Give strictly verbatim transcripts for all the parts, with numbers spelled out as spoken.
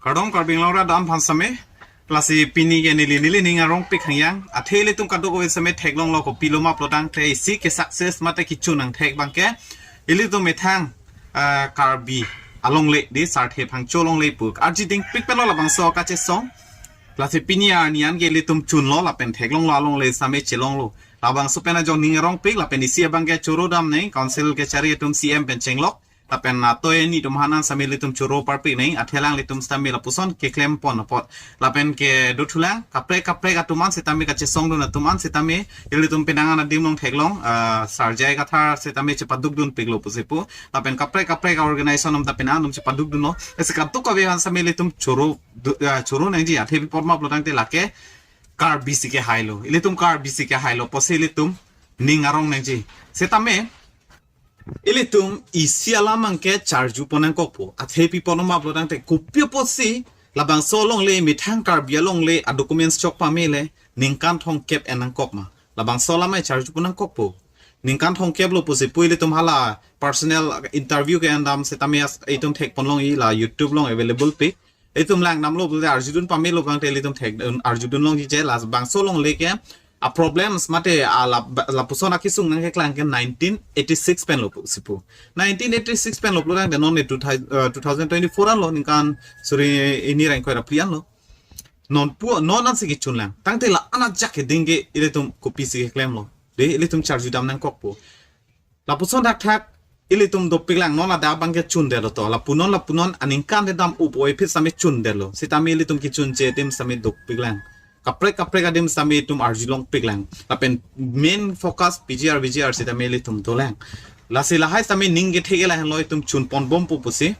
Kardom Karbi Anglong arat aphan same. Lasi pini ke neli neli ning arongpik hangyang. Athe ilitum kadokave same theklonglo, kopilo ma pulotangte isi ke success mate kechun angthek abangke ilitum methang, ah, Karbi alongle, de Sarthe Phangcho alongle pu arjudingpik pen lo labangso kachesong. Lasi pini arni an ke ilitum chunlo lapen theklonglo, alongle same chelonglo. Labangso pen ajo ning arongpik lapen isi abangke choro dam neng, council kechari atum C M pen chenglok. Lapen atoi ni atum aphan same ilitum choro parpik neng, athe alanglitum sitame lapuson keklem pon apot. Lapen kedo thulang, kaprek kaprek atum an sitame, kachesongdun atum an sitame, ilitum penang an adim along theklong, ah, Sar J I Kathar sitame chepadukdunpiklo pusi pu. Lapen kaprek kaprek organization atum ta penang atum chepadukdunlo. Isi kadokave aphan same ilitum choro du-, ah, choro nangji, athe pi apot ma pulotangte lake Karbi si kehailo. Ilitum Karbi si kehailo pusi ilitum ning arong nangji. Sitame ilitum isi alam abangke charju pon nangkokpo. Athe pi apot ma pulotangte kopi apotsi labangso alongle, methang Karbi alongle a-documents chok pamele ningkan thomkep en nangkok ma? Labangso alam ai charju pon nangkokpo. Ningkan thomkep lo pusi pu ilitum hala personal interview ke-en dam sitame as-, itum thek pon longji, la YouTube along available pi. Itum langdamlo pulote arjudun pamelo abangte ilitum thek, um, arjudun longji je labangso alongle ke a-problems mate a la, lapuson akesung nangkeklang ke nineteen eighty-six pen lo pusi pu. Nineteen eighty-six pen lo pulotangte non ne two thousand, uh, two thousand twenty-four an lo, ningkan suri hini ra ingkoi ra phli an lo. Non pu, non an si kechunlang. Tangte la-an ajak keding ke ilitum kopisi keklemlo? De ilitum charju dam nangkokpo. Lapuson thakthak ilitum dopiklang, non ladak abangke chundetlo to. Lapu non lapu non aningkan de dam-up oi aphi sitame chundetlo. Sitame ilitum kechunche adim sitame dopiklang. Kaprek kaprek adim sitame itum arjulongpiklang. Lapen main focus P G R, V G R sitame ilitum dolang. Lasi lahai sitame ning kethek ke lahenlo, itum chun ponbompo pusi.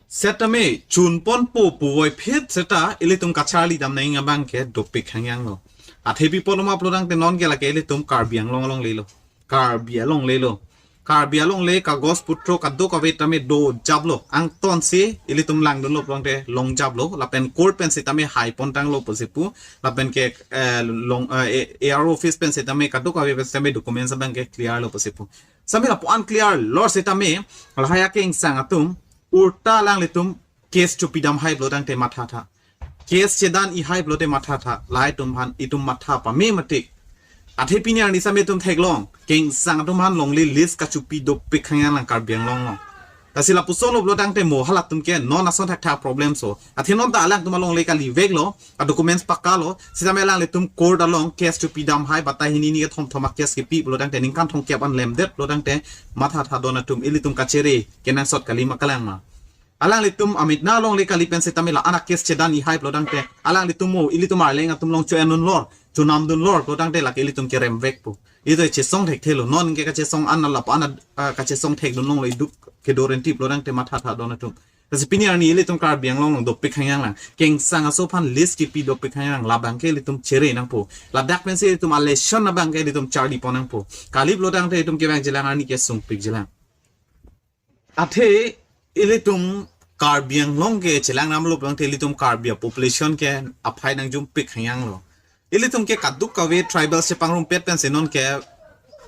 Sitame chun ponpo pu oi aphi seta ilitum kacharli dam nang abangke dopik hangyanglo. Athe pi apot ma pulotangte non ke lake ilitum Karbi Anglong alongle lo. Karbi alongle lo. Karbi alongle kagos potro kadokave tame dojaplo. Angton si ilitum langdunlo pulotangte longjaplo. Lapen court pen sitame hai pontanglo pusi pu. Lapen ke, eh, long, eh, A R O office pen sitame kadokave pen sitame documents abangke clear lo pusi pu. Sitame lapu-an clear lo sitame lahai akengsang atum ulta alanglitum case chopidam hai pulotangte mathatha. Case chedan-i hai pulote mathatha. Lahai atum aphan itum matha pame mati. Athe pini arni sitame itum theklong, kengsang atum aphan longle list kachopi dopik hangyanglang Karbi Anglong along. Lasi lapuson lo pulotangte mo halatum ke non ason thakthak problem so. Athe non ta alangtum alongle kaliveklo, a-documents pakka lo, sitame alanglitum court along case chopidam hai batai hini hini kethom thom a-case kepi pulotangte ningkan thomkep an lemdet pulotangte mathatha don atum, ilitum kachere kenangsot kali ma kalang ma? Alanglitum amit na alongle kali pen sitame la-an a-case chedan-i hai pulotangte alanglitum mo ilitum arleng atum along cho-endunlo, chonamdunlo pulotangte lake ilitum keremvekpo. Ito chesong thekthelo, non ke kachesong an lapu-an, ah, kachesong thekdun longlo iduk kedo renti pulotangte mathatha don atum. Lasi pini arni ilitum Karbi Anglong along dopik hangyanglang. Kengsang aso aphan list kipi dopik hangyanglang. Labangke ilitum chere nangpo. Ladak pensi ilitum a-lesson abangke ilitum charli pon nangpo. Kali pulotangte itum kevangjilang arni kesungpikjilang. Athe ilitum Karbi Anglong ke chelangdamlo pulotangte ilitum Karbi a-population ke aphai nangjumpik hangyanglo. Ilitum ke kadokave tribal chepangrumpet pensi non ke,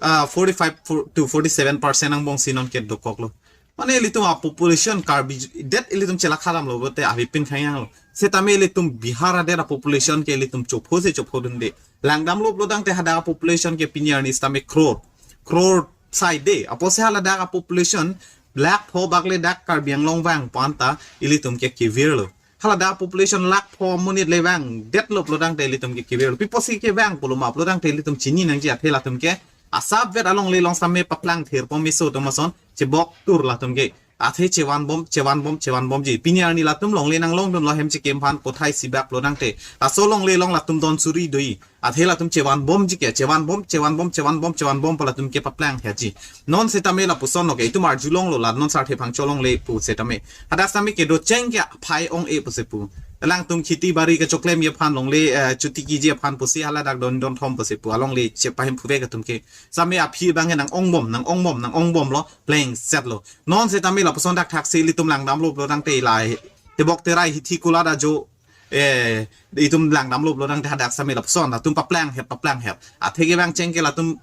ah, forty-five to forty-seven percent angbong si non ke dokoklo. Mane ilitum a-population Karbi det ilitum chelakha damlo pulote avepin hangyanglo. Sitame ilitum Bihar adet a-population ke ilitum chopho si chophodunde. Langdamlo pulotangte hadak a-population ke pini arni sitame crore. Crore saide. Apotsi haladak a-population lakh pho bak le dak Karbi Anglong vangpo anta ilitum ke kevirlo. Haladak a-population lakh pho amonit le vangdetlo pulotangte ilitum ke kevirlo. Pi apotsi kevang pulo ma pulotangte ilitum chini nangji, athe latum ke asapvet alongle along sitame paplang thirpo meso atum ason chebok tur latum ke. Athe chevanbom, chevanbom, chevanbomji. Pini arni latum longle nanglongdunlo hem chikim aphan kothai sibak pulotangte. Laso longle along latum don suri do-i. Athe latum chevanbomji ke, chevanbom, chevanbom, chevanbom, chevanbom pu latum ke paplang heji. Non sitame lapuson lo ke, itum arjulonglo la, non Sarthe Phangcho alongle pu sitame. Hadak sitame kedo cheng ke aphai ong-e pusi pu. Alangtum kheti bari kechoklemji aphan longle, eh, chotiki ji aphan pusi haladak don don thom pusi pu. Alongle chepahemphuve atum ke. Sitame aphi abangke nang-ongbom, nang-ongbom, nang-ongbomlo, plengsetlo. Non sitame lapuson thakthak si ilitum langdamlo pulotangte ilai tebok terai hithi kulat ajo, eh, itum langdamlo pulotangte hadak sitame lapuson, latum paplanghet, paplanghet. Athe kevang cheng ke latum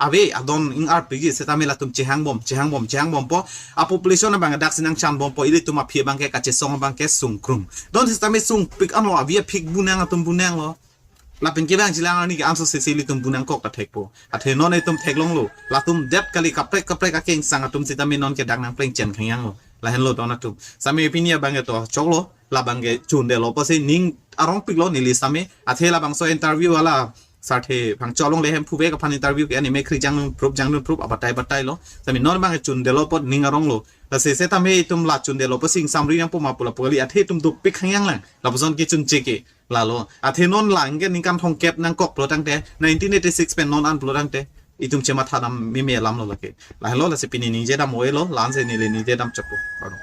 ave adon ing arpik setame latum chehangbom, chehangbom, chehangbompo. A population abang dak si nangchanbompo, ilitum aphi abangke kachesong abangke sungkrung. Don setame sungpik anlo, avi aphik bunang atum bunanglo. Lapen kevang jilang arni ke-anso sese ilitum bunangkok ta thekpo. Athe non itum theklonglo. Latum det kali, kaprek kaprek akengsang atum setame non ke dak nangplengchen khangyanglo. Lahenlo don atum. Setame pini abangke to choklo. Labangke chundelo pusi ning arongpiklo neli setame. Athe labangso interview ala sarthe Phangcho along le Hemphu Bey aphan interview ke ani mekri jangdun prup, jangdun prup abatai batailo. Setame non abangke chundelo apot ning aronglo. Lasi setame itum la chundelo pusi ingsamri nangpo ma pu lapu kali, athe itum dukpik khangyanglang. Lapuson ke chunche ke lalo. Athe non lang ke ningkan thomkep nangkok pulo tangte, nineteen eighty-six pen non an pulo tangte, itum chematha dam meme alamlo lake. Lahenlo, lasi pini ningje dam oilo, la-ansi neli ningje dam chokpo. Pardon.